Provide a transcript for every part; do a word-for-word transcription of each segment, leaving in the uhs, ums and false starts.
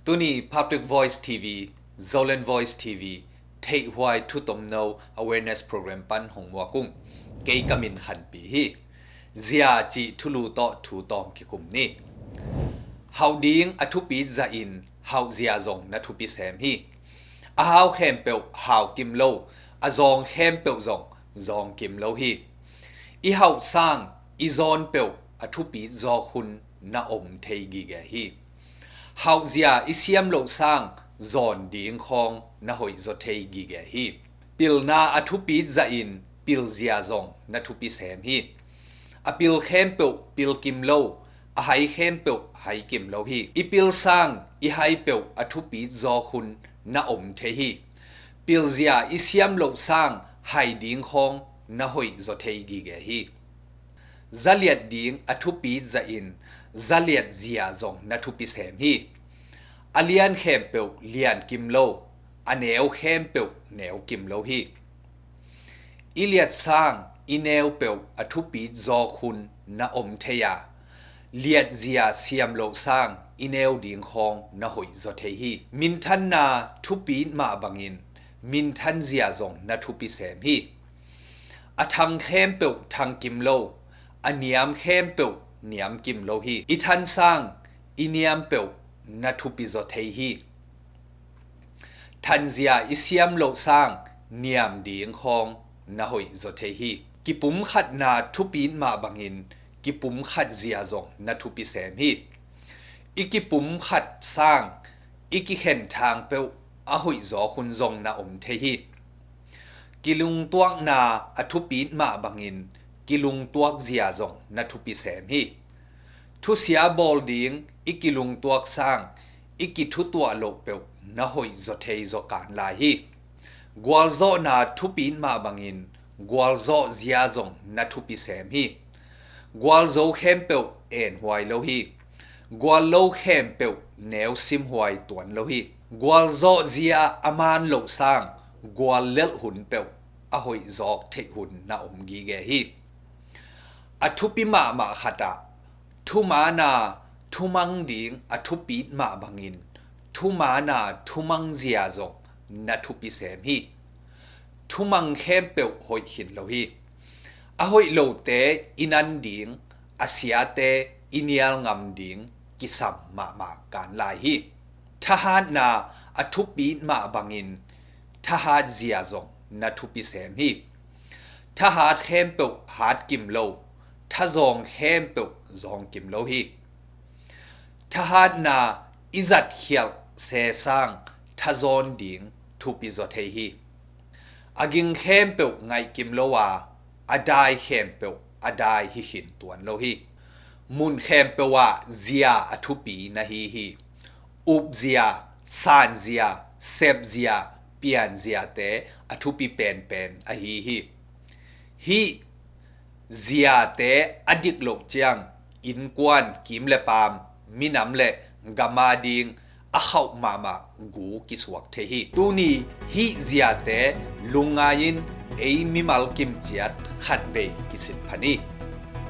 Tuni Public Voice T V, Zoland Voice T V, theihhuai thutomno awareness program pan hong muak ung. Kei ka min Khanpi hi. Zia cih thulu tawh thu tawm kikum ni. Hauh ding a thupit zahin hauh zia zong na thupi sem hi. A hau khempeuh hau kim lo, a zawng khempeuh zong zawng kim lo hi. I hauh sang i zawn peuh a thupit zawk hun na om thei gige hi. Hauh zia i siam loh sang zawn ding khawng na hoih zaw thei gige hi. Pilna a thupit zahin pil zia zong na thupi sem hi. A pil khempeuh pil kim lo, a hai khempeuh hai kim lo hi. I pil sang i hai peuh a thupit zawk hun na om thei hi. Pil zia i siam loh sang hai ding khawng na hoih zaw thei gige hi. Zaliat ding a thupit zahin zaliat zia zong na thupi sem hi. A lian khempeuh lian kim lo, a neu khempeuh neu kim lo hi. I liat sang i neu peuh a thupit zawk hun na om thei a, liat zia siam loh sang i neu ding khawng na hoih zaw thei hi. Minthanna thupit mah bangin minthan zia zong na thupi sem hi. A thang khempeuh thang kim lo, a niam khempeuh niam kim lo hi. I than sang i niam peuh na thupi zaw thei hi. Thanzia i siam loh sang niam ding khawng na hoih zaw thei hi. Kipumkhatna thupit mah bangin kipumkhat zia zong na thupi sem hi. I kipumkhat sang i kikhen thang peuh a hoih zawk hun zong na om thei hi. Kilungtuakna a thupit mah bangin kilungtuak zia zong na thupi sem hi. Thusia bawl ding i kilungtuak sang i kithutuah loh peuh na hoih zaw thei zaw kan lai hi. Gualzawhna thupit mah bangin gualzawh zia zong na thupi sem hi. Gualzo khempeuh enhuai lo hi. Guallo khempeuh neu simhuai tuan lo hi. Gualzawh zia a man loh sang guallelh hun peuh a hoih zawk theih hun na om gige hi. A thupi mahmah khatah thumaana thumang ding a thupit mah bangin thumaana thumang zia zong na thupi sem hi. Thumang khempeuh hoih khin lo hi. A hoih lote i nan ding, a siate i nial ngam ding kisam mahmah kan lai hi. Thahatna a thupit mah bangin thahat zia zong na thupi sem hi. Thahat khempeuh hat kim lo, thazawng khempeuh zawng kim lo hi. Thahatna i zatkhialh se sang thazawn ding thupi zaw thei hi. A ging khempeuh ngaih kim lo a, a dai khempeuh a dai hi khin tuan lo hi. Mun khempeuh ah zia a thupi na hi hi. Upzia, sanzia, sepzia, pianziate a thupi penpen ahi hi. Hih ziate a dik loh ciang innkuan, kim le paam, minam le gam ading a khauh mahmah gu kisuak thei hi. Tuni hih ziate lungngai-in ei mimal kimciat khatvei kisin pha ni.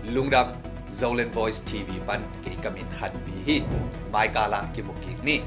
Lungdam. Zoland Voice T V pan kei ka min Khanpi hi. Maikal ah kimu kik ni.